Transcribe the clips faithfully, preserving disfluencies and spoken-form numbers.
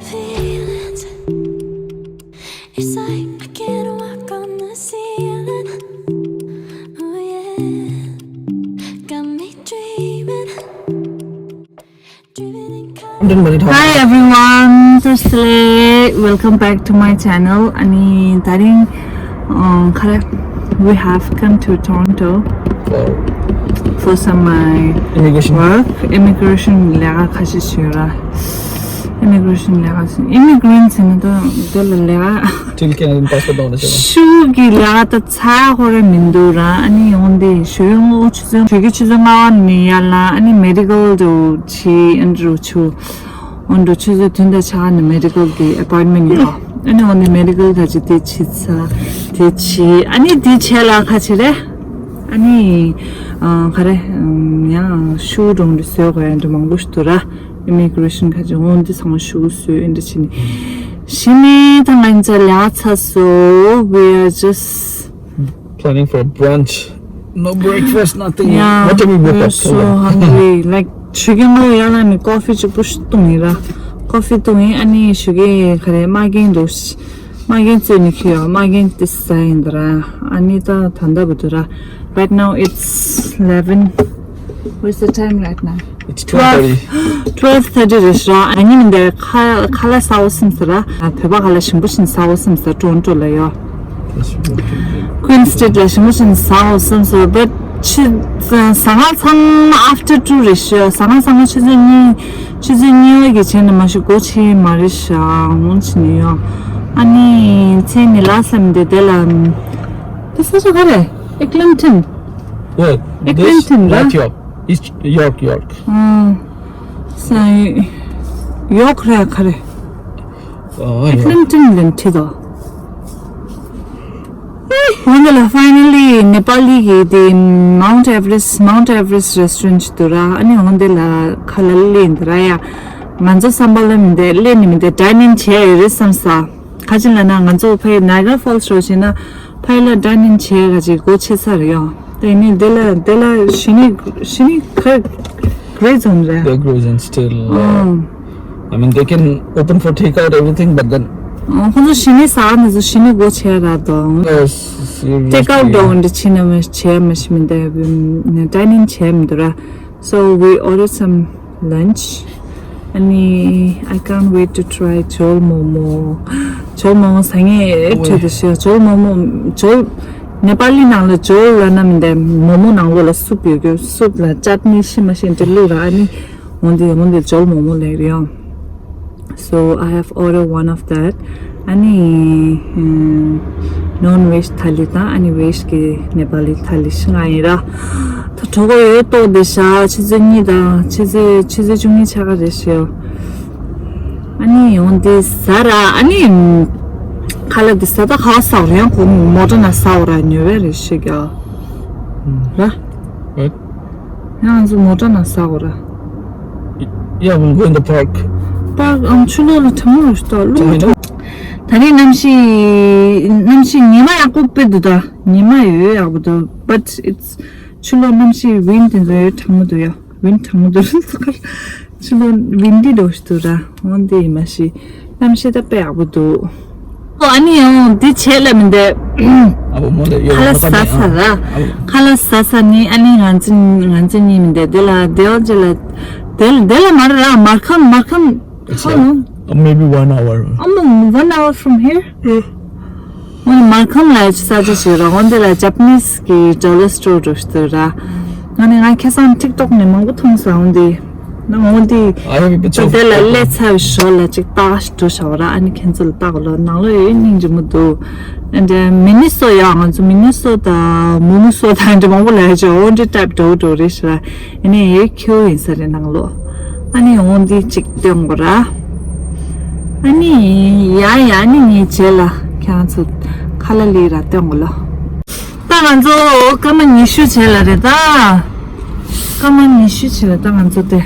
Feelings. It's like I can't walk on the ceiling. Oh yeah. Got me dreaming. Dreaming in color. Hi everyone, Thursday. Welcome back to my channel. Ani taring um, khare, we have come to Toronto for some my immigration work. Immigration ལས་ཀ་ཁ་ཤས་ཤིག་ཡོད་ར། Immigration ལས་ཀ་ཟེར། Immigrant ཟེར་ན་ད་དེ་ལ་ལས་ཀ Still Canadian passport ལོངས་ན་ཤེས་པ། ཤུགས་ཀྱི་ལས་ཀ་ད་ཚ་ཧོ་ར་མི་འདུག་ར། ཨ་ནི་འོན་ཏེ་ཞོགས་ཀས་ཆུ་ཚོད་ཞོགས་ཀས་ཆུ་ཚོད་ལྔ་པ་ནས་ཡར་ལ་ཨ་ནི་མེ་ཌི་ཀལ་དུ་ཆི་ཨན་ཌྲུ་ཆུ་འོན་ཏེ་ཆུ་ཚོད་བདུན་དང་ཕྱེད་ཀ་ནས་མེ་ཌི་ཀལ་གི་ཨེ་པོའིན་མེན་ཡོད། ཨ་ནི་འོན་ཏེ་མེ་ཌི་ཀལ་ད་ཅི་དེ་ཆི་ཚ་དེ་ཆི་ཨ་ནི་དེ་ཆེ་ལ་ཁ་ཆེ་རེད། ཨ་ནི་ཨ་ག་རེ་ཡང་ཤུགས་འགྲོ་འདི་བཟོས་དགོས་ཡང་འདི་མང་པོ་ཞིག་འདུག་ར། Immigration ཁ་ཅིག་འོང་འདི་ཚང་མ་ཤུགས་བཟོས་འདི་བྱས་ནས་ཞི་མི་ཐང་ང་ཚ་ལ་ཚ་སོ། We are just planning for a brunch. No breakfast, nothing. Yeah, what time we woke up? So hungry. Like ཞོགས་ཀས་ང་ཡར་ལངས་ནས་ཀོ་ཕི་གཅིག་པུ་ཞིག་བཏུང་ཡིན་ར། ཀོ་ཕི་བཏུང་ཡིན། ཨ་ནི་ཞོགས་ཀས་ག་རེ་མ་རྒན་འདུག་མ་རྒན་བཙོས་ནས་ཁྱེར་ཡོང་། མ་རྒན་དེ་ཟ་ཡིན་ད་ར། ཨ་ནི་ད་ད་ལྟ་བུ་དུ་ར། Right now it's eleven. What's the time right now? It's twelve thirty. Twelve thirty རེད་ཤག་ཨ་ནི་མི་འདི་ཁ་ཁ་ལག་ཟ་འོ་སེམས་ཟེར་ར། བོད་པ་ཁ་ལག་ཞིམ་པོ་ཞིག་ཟ་འོ་སེམས་ཟེར། Toronto ལ་ཡོད། Queen Street ལ་ཞིམ་པོ་ཞིག་ཟ་འོ་སེམས་ཟེར། But ཆུ་ཟ་ང་ཚང་after two རེད་ཤག་ཟ་ང་ཚང་ཆུ་ཚོད་གཉིས་ཆུ་ཚོད་གཉིས་པ་གི་བྱས་ནས་མ་ཤི་སྒོ་ཕྱེ་མ་རེད་ཤག་འོང་ཕྱིན་ནས་ཡོད། ཨ་ནི་མཚན་ནི་ལ་སེམས་དེ་དེ་ལ་དེ་ས་ཆ་ག་རེད། Eglinton. Yeah, Eglinton ར། Not York. It's York, York. ཨང་། ས་ཡོག་རེད་ག་རེད། ཨ་ཡོག Eglinton ལན་ཁྲི་དོ། འོན་ཏེ་ལ་finally ནེ་པ་ལི་གི་དེ་Mount Everest, Mount Everest restaurant ཞིག་འདུག་ར། ཨ་ནི་འོན་ཏེ་ལ་ཁ་ལ་ལི་འདི་ར་ཡ། ང་ཚོ་བསམ་པ་ལ་མི་འདེ་ལེ་ནི་མི་འདེ་dine in བྱས་ཡོད་རེད་བསམ་ས། ཁ་ཅིག་ལ་ན་ང་ཚོ་ཕའི་Niagara Falls རོ་ཞིག་ན་ཕའི་ལ་dine in བྱས་ག་ཅིག་སྒོ་ཕྱེ་ཚར་ཡོང་། དེ་ནི་དེ་ལ་དེ་ལ་ཞི་ནི་ཞི་ནི་ཁ་great zone རེད། They're great zone still. Uh, ཨང་། I mean, they can open for takeout everything, but then ཁོང་ཚོ་ཞི་ནི་ཟ་ནི་ཚོ་ཞི་ནི་སྒོ་ཕྱེ་ར་དང་། Yes, seriously. Takeout དང་འདི་ཕྱི་ན་མ་བྱས་མ་ཤི་མི་འདེ་dine in བྱས་མི་འདུག་ར། So we ordered some lunch. ཨ་ནི་I can't wait to try ཇོལ་མོ་མོ། ཇོལ་མོ་མོ་ཟ་ངེས་བྲོས་དུ་ཤི། ཇོལ་མོ་མོ་ཇོལ་ནེ་པ་ལི་ནང་ལ་ཇོལ་ལ་ན་མི་འདེ་མོ་མོ་ནང་ལོགས་ལ་སུབ་ཡོད་རྒྱུ། སུབ་ལ་ཅཊ་ནི་ཤི་མ་ཤི་འདི་བླུགས་ར། ཨ་ནི་འོན་ཏེ་འོན་ཏེ་ཇོལ་མོ་མོ་ལེགས་རེད་ཡང་། So I have ordered one of that. ཨ་ནི་ཨམ་non veg ཐ་ལི་དང་ཨ་ནི་veg གི་ནེ་པ་ལི་ཐ་ལི་ཤི་ང་ཡིན་ར། ད་གྲོགས་པོ་ཡོད་ཏོག་དེ་ཤ་ཆུ་ཚོད་གཉིས་དང་ཆུ་ཚོད་ཆུ་ཚོད་བཅུ་གཉིས་ཆ་ག་རེ་ཤི། ཨ་ནི་ཡོང་དེ་ཟ་ར། ཨ་ནི་ཁ་ལག་དེ་ཟ་ད་ཁ་བ་ཟ་ར་ཡང་ཁོ་མོ་ཊ་ན་ཟ་ར་ཉོ་བའི་རེ་ཤི་ག་ར། What? ང་ཚོ་མོ་ཊ་ནང་ཟ་འོ་ར། Yeah, we'll go in the park. Park ཨམ་ཆུ་ལོག་ལ་གྲང་མོ་རུ་ཤི་ཏོ་ལུང་ད་རེས་གནམ་གཤིས་གནམ་གཤིས་ཉི་མ་ཡག་པོ་དཔེ་འདུག་ད་ཉི་མ་ཡོད་ཡག་པོ་འདུག But it's ཆུ་ལོག་གནམ་གཤིས་wind དེ་ཚོ་ཡོད་གྲང་མོ་འདུག་ཡ། Wind གྲང་མོ་འདུག་ཆུ་ལོག་windy འདྲ་ཞིག་འདུག་ར། འོན་ཏེ་ཡིན་མ་ཤི། གནམ་གཤིས་ད་དཔེ་ཡག་པོ་འདུག་ཨ་ནི་ཡང་འདི་བྱས་ལ་མི་འདེ། ཨ་བོ་མོ་ལེ་ཡོད་ཁ་ལག་ཟ་ས་ར། ཨ་བོ། ཁ་ལག་ཟ་ས་ནི་ཨ་ནི་ང་ཚོ་ང་ཚོ་གཉིས་མི་འདེ། དེ་ལ་དེ་བ་ཅི་ལ་དེ་ལ་དེ་ལ་མར་ར་མར་ཁམ་མར་ཁམ། It's how long? Like, uh, maybe one hour. ཨ་མ་one hour from here? འོན་མར་ཁམ་ལ་ས་ཆ་ཞིག་ར། འོན་དེ་ལ་Japanese གི་dollar store འགྲོ་ཞིག་འདུག་ར། ཨ་ནི་ང་ཁ་སང་TikTok ནས་མང་པོ་མཐོང་ས། འོན་དེ་ན་འོན་དེ་I have a bit of དེ་ལ་སླེབས་ཚར་བའི་ཞོར་ལ་ཅིག་ལྟ་ག་ཞིག་འགྲོ་ཤག་ར། ཨ་ནི་ཁྱེད་ཚོ་ལ་ལྟ་གོ་ལོ། ནང་ལོགས་ཡོད་སྙིང་རྗེ་མོ་འདུག་ཨ་འདྲ་མི་ནི་སོ་ཡ། ང་ཚོ་མི་ནི་སོ་ད་མུ་མུ་སོ་ད་འདྲ་མང་པོ་ལ་ཡ་ཅིག་འོན་དེ་type འགྲོ་འགྲོ་རེད་ཤག་ར། ཨ་ནི་ཡོད་ཁྱོད་ཡིན་ས་རེད་ནང་ལོགས། ཨ་ནི་འོང་འདི་གཅིག་སྟོན་དགོས་ར། ཨ་ནི་ཡ་ཡ་ཨ་ནི་ངའི་རྗེས་ལ་ཁྱེད་རང་ཚོ་ཁ་ལག་ལི་ར་སྟོན་དགོས་ལོ། ད་ང་ཚོ་སྐར་མ་ཉི་ཤུ་བྱས་ལ་རེད་ད། སྐར་མ་ཉི་ཤུ་བྱས་ལ་ད་ང་ཚོ་དེ།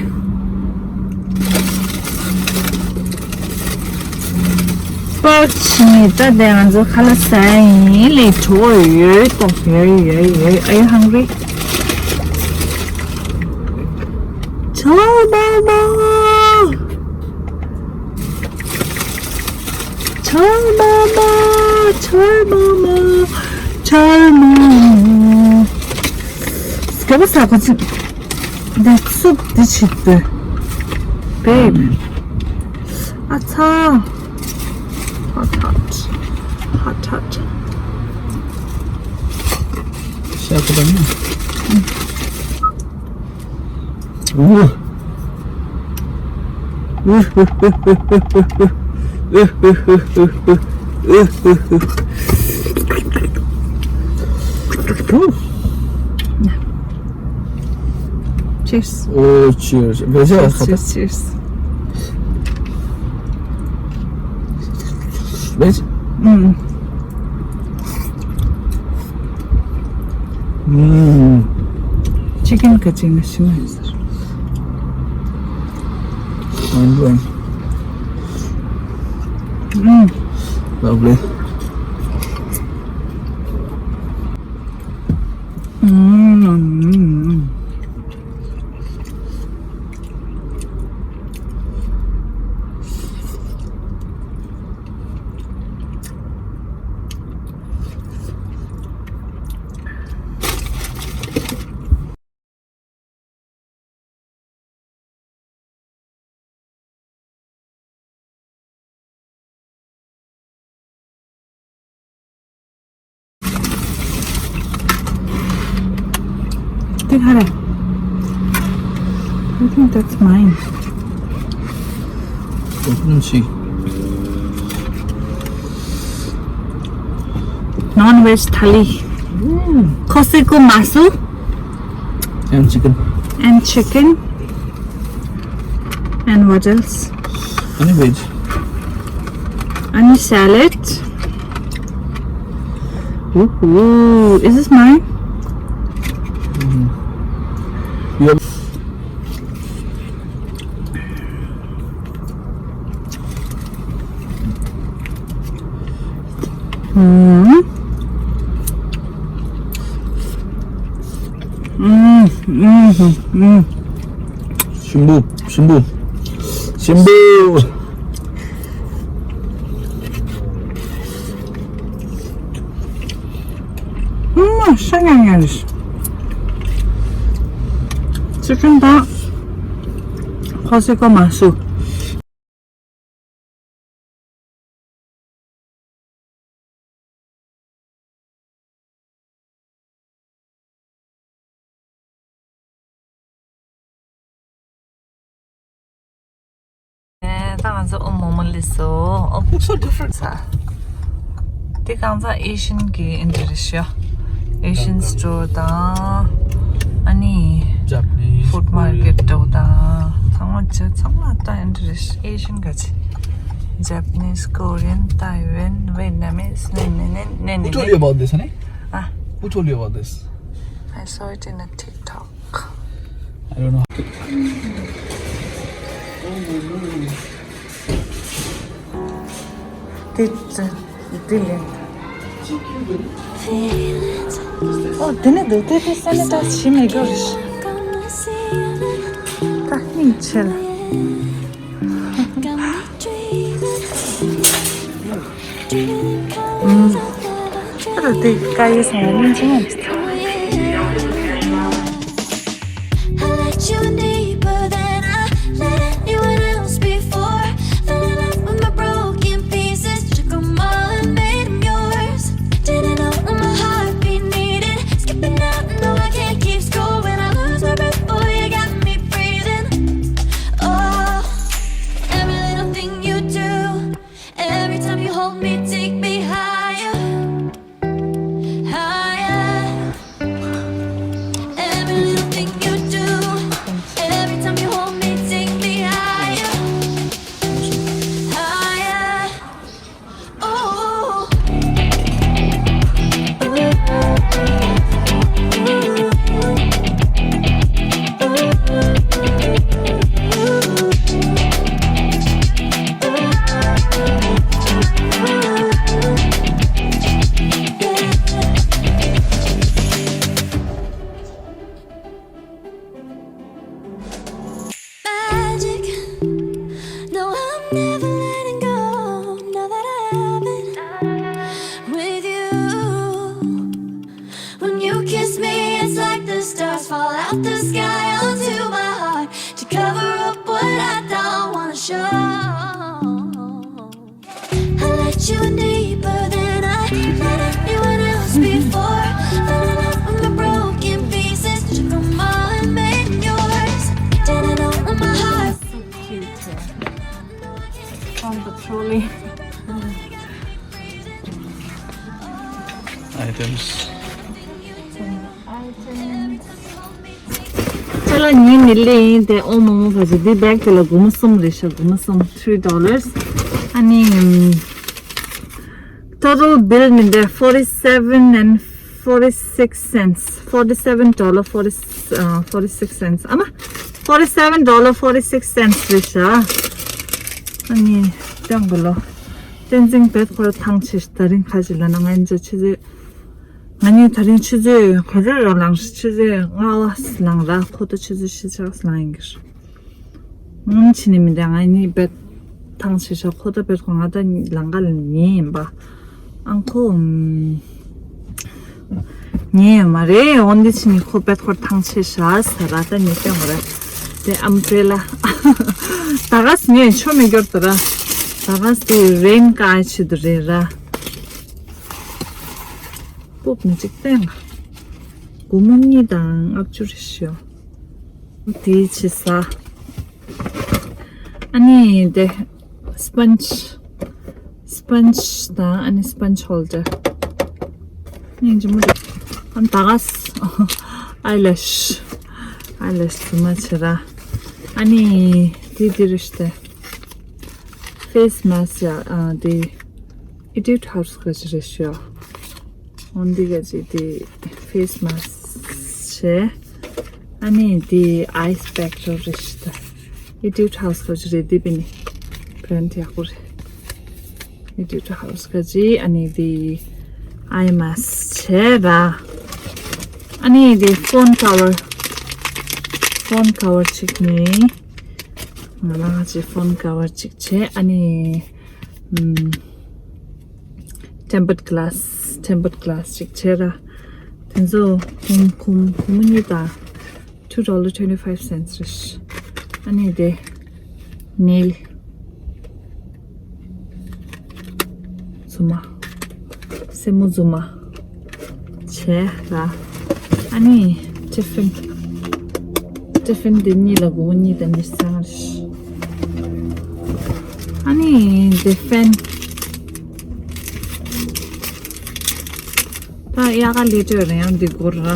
པར་ཕྱིན་ནས་ད་དེ་ང་ཚོ་ཁ་ལག་ཟ་ཡིན་ལས་གྲོགས་ཡོད་ཏོ་ཡོད་ཡོད་ཡོད། Are you hungry? ཆོ་མ་མ། Chal mama, chal mama. Skaba sako chi. That soup, this shit, babe. Acha. Hot, hot. Hot, hot. Sako da ni. Cheers. Oh, cheers. Veg. Cheers, cheers, cheers. Veg. Mm. Mm. Chicken ka ching na shima is. Mm. Lovely. Mm. Take her. I think that's mine. Let me see. Non-veg thali. Mm. Khosiko masu. And chicken. And chicken. And what else? Any veg. Any salad. Ooh, is this mine? Mm-hmm. Yep. Mm. Mm, mm, mm. Shimbu, shimbu, shimbu. ཨུམ། ཤ་ཉག་ཉག་རེད། ཚིལ་ཁྲོན་དང་ཁོ་སི་ཀོ་མ་སུ། ད་ང་ཚོ་ཨོ་མོ་མོ་ལི་སོ། ཨོ། Looks so different. ས། དེ་གང་ཚང་ཨེ་ཤན་གྱི་ཨིན་ཏི་རེ་ཤི་ཡ། ཨེ་ཤན་སི་ཊོར་དང་། ཨ་ནི། Japanese, ཧྥུཌ་མར་ཀེཊ་འདྲ་བོ་དང་། ཚང་མ་ཆ་ཚང་མ་ད་ཨིན་ཏི་རེ་ཤི་ཨེ་ཤན་ག་ཅི། Japanese, Korean, Taiwan, Vietnamese ནི་ནི་ནི་ནི་ནི། Who told you about this, honey? Ah. Who told you about this? I saw it in a TikTok. I don't know. དེ་ཙི་དེ་ལེན། ཨོ་དེ་ནི་འདུག་དེ་དེ་སེ་ནི་ཏ་ཞིམ་མི་དགོས་རེད། ད་སྙིང་རྗེ་ལ། ཨུམ། ཁྱོད་རང་དེ་དཀའ་ཡས་སོང་བ་སྙིང་རྗེ་མ་རེད། I let you in deeper than I let anyone else before. Fell in love with my broken pieces, took 'em all and made 'em yours. Didn't know what my heart be needing. Skipping out, no, I can't keep score. When I lose my breath, boy, you got me breathing. Oh, every little thing you do, every time you hold me, take me higher, higher. Doing deeper than I let anyone else before. Fell in love with my broken pieces, took 'em all and made 'em yours. Didn't know what my heart. So cute. From the trolley. Items. Items. ཅ་ལག་ཉོས་ནི་ལེ་ཡིན་ཏེ། ཨོ་མོ་མོ་ག་ཅི། འདི་བེག་དེ་ལ་སྒོར་མོ་གསུམ་རེད་ཤག་སྒོར་མོ་གསུམ། three dollars. ཨ་ནི་ཨམ། total bill མིན་ཏེ། forty seven and forty six cents. Forty seven dollar forty, uh, forty six cents. ཨ་མ། forty seven dollar forty six cents རེད་ཤག་ཨ་ནི་སྟོན་གོ་ལོ། བསྟན་འཛིན་བེད་ཁོ་ར་ཐང་ཆད་ཤག་ད་རིང་ཁ་ཅིག་ལ་ན་ང་ཉིད་ཆུ་ཚོད། ང་གཉིས་ད་རིང་ཆུ་ཚོད་ག་རེ་ར་ལངས་ཤག་ཆུ་ཚོད་ལྔ་པ་ལངས་ར། ཁོ་ད་ཆུ་ཚོད་བཞི་ཆགས་ལངས་ཡིན་གྱི་རེད། ངམ་ཕྱི་ནས་མི་འདྲ། ང་གཉིས་བེད་ཐང་ཆད་ཤག་ཁོ་ད་བེད་ཁོ། ང་ད་ལང་ཀ་ལ་ཉལ་ཡིན་པ། ཨང་ཁོ་ཉལ་ཡོད་མ་རེད། འོན་ཏེ་ཕྱི་ནས་ཁོ་བེད་ཁོ་ཐང་ཆད་ཤག་ཟེར་ར། ད་ཉལ་སྟོན་གོ་ར། དེ་ཨམ་བྷེ་རེ་ལ། ད་ག་སེ་ངས་ཆོ་མི་སྐྱོར་ད་ར། ད་ག་སེ་རེན་ཀ་ཆེད་དུ་རེད་ར། སྤོབས་ནི་གཅིག་བསྟན་ལ། སྒོར་མོ་གཉིས་དང་ལྔ་བཅུ་རེད་ཤག་དེའི་ཕྱི་ས། ཨ་ནི་དེ་སི་པོན་ཇི། སི་པོན་ཇི་དང་ཨ་ནི་སི་པོན་ཇི་ཧོལ་ཌར། ཨ་ནི་ཇི་མོ་རེད། ཨ་ནི་ད་ག་སེ་ཨའི་ལེ་ཤི། ཨའི་ལེ་ཤི་རྫུན་མ་བྱེད་ར། ཨ་ནི་དེ་དེ་རེད་ཤག་དེ། ཕེ་སི་མ་སི་ཡ། ཨ་དེ་ཨི་ཊུཌ་ཧའུ་སི་ག་ཅི་རེད་ཤག་འོན་ཏེ་ག་ཅི་དེ་ཕེ་སི་མ་སི་ཀི་བྱས། ཨ་ནི་དེ་ཨའི་སི་པེག་ཊོལ་རེད་ཤག་ད་ཨི་ཊུཌ་ཧའུ་སི་ག་ཅི་རེད། དེ་བི་ནི་བྷི་རེན་ཌི་ཡག་པོ་རེད། ཨི་ཊུཌ་ཧའུ་སི་ག་ཅི། ཨ་ནི་དེ་ཨའི་མ་སི་ཀི་བྱས་ར། ཨ་ནི་དེ་ཕོན་ཀ་བར། ཕོན་ཀ་བར་གཅིག་ནི། ང་རང་གཅིག་ཕོན་ཀ་བར་གཅིག་བྱས། ཨ་ནི་ཨམ། ཊེམ་པར་གི་ལཱ་སི། ཊེམ་པར་གི་ལཱ་སི་གཅིག་བྱས་ར། དེ་ཚོ་སྒོར་མོ་སྒོར་མོ་གཉིས་དང་two dollar twenty five cents རེད། ཨ་ནི་དེ་ནེལ་རྫུན་མ། སེན་མོ་རྫུན་མ་བྱས་ར། ཨ་ནི་ཊི་ཕིན། ཊི་ཕིན་དེ་གཉིས་ལ་སྒོར་མོ་གཉིས་དང་ནི་ཚང་རེད། ཨ་ནི་དེ་ཕེན། ད་དབྱར་ཁ་ལས་བྲེལ་རེད། ཡང་འདི་སྒོར་ར། ད་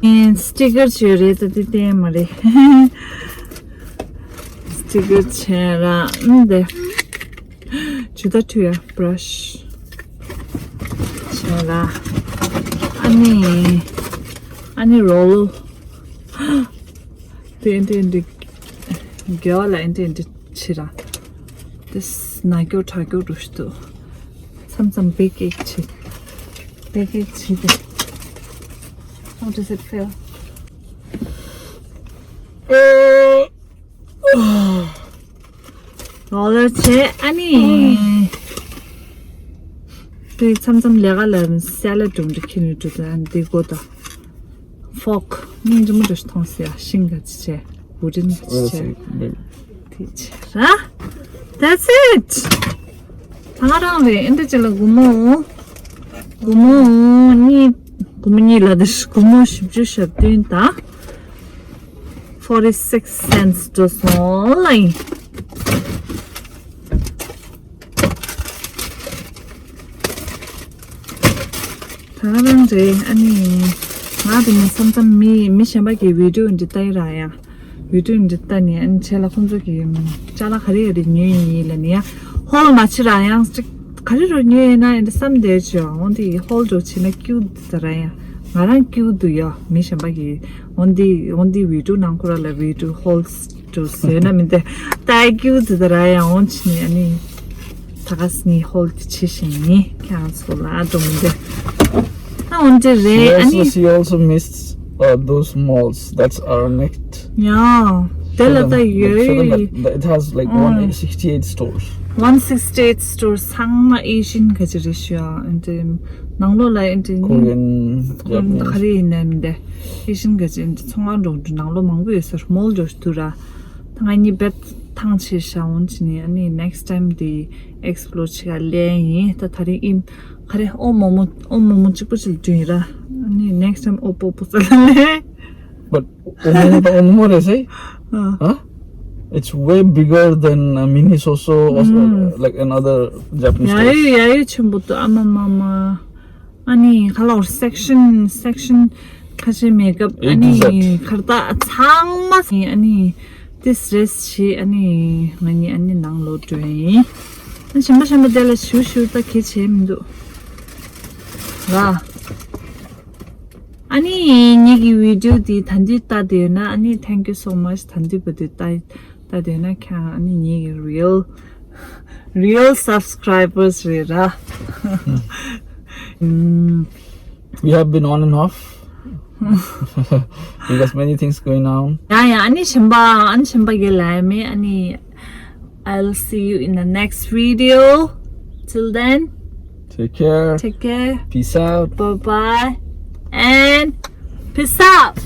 ཨེ་སི་ཊི་ཀར་བྱོས་རེད། ད་དེ་བསྟན་མ་རེད། སི་ཊི་ཀར་བྱས་ར། ཨུམ་དེ། ཇུ་ད་ཐུ་ཡ་བྷ་ར་ཤི་བྱས་ར། ཨ་ནི་ཨ་ནི་རོལ་ལར་དེ་འདྲ་འདྲ་རྒྱལ་བ་ལ་འདྲ་འདྲ་བྱེད་ར། དེ་ན་སྐྱོ་དྲག་སྐྱོ་འགྲོ་ཤི་འདུག་མཚམས་མཚམས་བེག་ཨེག་བྱེད། བེག་ཨེག་བྱེད་དེ། How does it feel? ལོ་ལ་ཆེ་ཨ་ནི། དེ་མཚམས་མཚམས་ལས་ཀ་ལ་སལ་ལད་འདྲ་འདྲ་ཁྱེར་ནས་འགྲོ་དང་། འདི་གོ་ད་ཕོག་སྙིང་རྗེ་མོ་འདྲ་ཞིག་མཐོང་སོང་ཡ། ཤིང་ག་ཅི་བྱས། བུ་རིན་ག་ཅི་བྱས། དེ་བྱས་ར། That's it. ད་ང་རང་རེད། ཨེ་འདྲ་ཅིག་ལ་སྒོར་མོ། སྒོར་མོ་གཉིས། སྒོར་མོ་གཉིས་ལ་དེ་སྒོར་མོ་བཞི་བཅུ་ཞེ་བདུན་དང་། forty six cents འགྲོ་སོང་ལ་ཡིན། ད་ག་རང་རེད། ཨ་ནི་ང་དེ་ནས་མཚམས་མཚམས་མི་མི་གཞན་པ་གི་བི་ཌི་ཡོ་འདི་ལྟ་ཡི་ར་ཡ། བི་ཌི་ཡོ་འདི་ལྟ་ནས་ཨ་ནི་བྱས་ལ་ཁོང་ཚོ་གི་ཅ་ལག་ག་རེ་ག་རེ་ཉོས་ཡིན་ལ་ནི་ཡ། ཧོལ་མ་བྱེད་ར་ཡང་ཅིག་ག་རེ་རུ་ཉོས་ཡིན་ན་ཨེ་འདྲ་བསམ་བསྡད་བྱས། འོན་ཏེ་ཧོལ་འགྲོ་བྱེད་ན་ཀིའུ་ཊི་ད་ར་ཡ། ང་རང་ཀིའུ་ཊི་འདུག་ཡ། མི་གཞན་པ་གི་འོན་ཏེ་འོན་ཏེ་བི་ཌི་ཡོ་ནང་ཁོ་ར་ལ་བི་ཌི་ཡོ་ཧོལ་འགྲོ་བཟོས་ན་མི་འདི་ལྟ་ཀིའུ་ཊི་ད་ར་ཡ། འོན་ཅི་ནི་ཨ་ནི་ད་ག་སེ་ནི་ཧོལ་དེ་བྱེད་བཞིན་ནི་ཁྱེད་རང་ཚོ་ལ་འགྲོ་མི་འདི་ད་འོན་ཏེ་རེད། She ཨ་also, ནི་she also missed, uh, those malls. That's our next. Yeah. དེ་ལ་ད་ཡོད། It has like one sixty eight stores. One sixty eight stores ཚང་མ་ཨེ་ཤི་ཡན་ག་ཅི་རེད་ཤག་ཨ་འདི་ནང་ལོགས་ལ་ཨ་འདི་ནི་Korean, Japanese. ག་རེ་ཡིན་ནའི་མི་འདི་ཨེ་ཤི་ཡན་ག་ཅི་འདི་ཚོང་ཁང་འགྲོ་འགྲོ་ནང་ལོགས་མང་པོ་ཡོད་ས་རེད། མོལ་འགྲོ་འདུག་ར། ད་ང་གཉིས་བེད་ཐང་ཆད་ཤག་འོན་ཅི་ནི་ཨ་ནི་next time དེ་explore བྱེད་ག་ལེན་ཡིན། ད་ད་རིང་ཨིམ་ག་རེ་ཨོ་མོ་མོ་ཨོ་མོ་མོ་གཅིག་པོ་ཅིག་ལ་བསྐྲུན་ཡིན་ར། ཨ་ནི་next time ཨོ་པོ་པོ་ཙ་ལ་ལེན། But ཨོ་མོ་མོ་ད་ཨོ་མོ་མོ་རེད་ཟེར། ཨ། Huh? It's way bigger than uh, Mini Soso or uh, like another Japanese ཡ་store. ཡོད་ཡ་ཡོད་ཆེན་པོ་འདུག་ཨ་མ་མ་མ། ཨ་ནི་ཁ་ལོར་section section ཁ་ཤས་མེད་སྐབས་ཨ་ནི་ཁར་ད་ཚང་མ་ཨ་ནི་this rest བྱེད། ཨ་ནི་ང་གཉིས་ཨ་ནི་ནང་ལོགས་འགྲོ་ཡིན། ཨ་གཞན་པ་གཞན་པ་དེ་ལ་ཞུ་ཞུ་ད་གལ་ཆེ་མི་འདུག་ལ། ཨ་ནི་ངེད་ཀྱི་video འདི་ད་འདི་ལྟ་དེ་ཡོད་ན་ཨ་ནི་thank you so much ད་འདི་བ་དེ་ལྟ་ལྟ་དེ་ཡོད་ན་ཁྱེད་ཨ་ནི་ངེད་ཀྱི་real real subscribers རེད་ར། ཨུམ། We have been on and off because many things going on. ཡ་ཡ་ཨ་ནི་གཞན་པ་ཨ་ནི་གཞན་པ་ག་ལ་ཡ་མེད། ཨ་ནི I'll see you in the next video. Till then, take care. Take care. Peace out. Bye bye. And peace out.